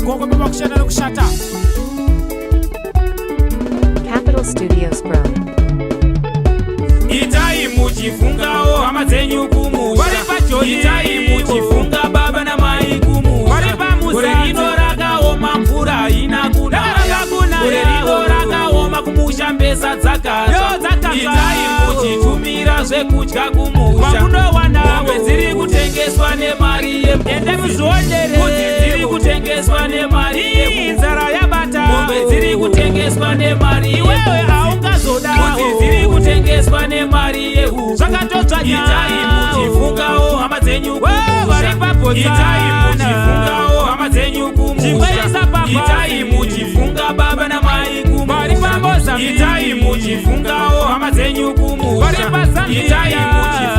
Gokwe baba kushanda nekushata. Capital Studios Pro. Itai muchifungawo hama dzenyu kumusha. Vari pajoni. Itai muchifunga baba namai kumusha. Vari pamusasa. Gore rino rakaoma, mvura haina kunaya. Rakakunaya. Gore rino rakaoma kumusha, mbesa dzakatsva. Yo, dzakatsva. Itai muchitumira zvekudya kumusha. Kwamunowana. Mombe dziri kutengeswa nemari yembudzi. Ende muzvionere. Mbudzi dziri kutengeswa nemari yembudzi. Inzara yabata. Mombe dziri kutengeswa nemari Iwewe yembudzi. haungazoda. Mbudzi dziri kutengeswa nemari yehuku. Zvakatodzvanya. Itai muchifungawo hama dzenyu kumusha. Vari paBotswana. Itai muchifungawo hama dzenyu kumusha. Chingwaisa papa. Itai muchifunga baba namai kumusha. Vari paMozambique. Itai muchifungawo hama dzenyu kumusha. Vari paZambia. Itai muchifungawo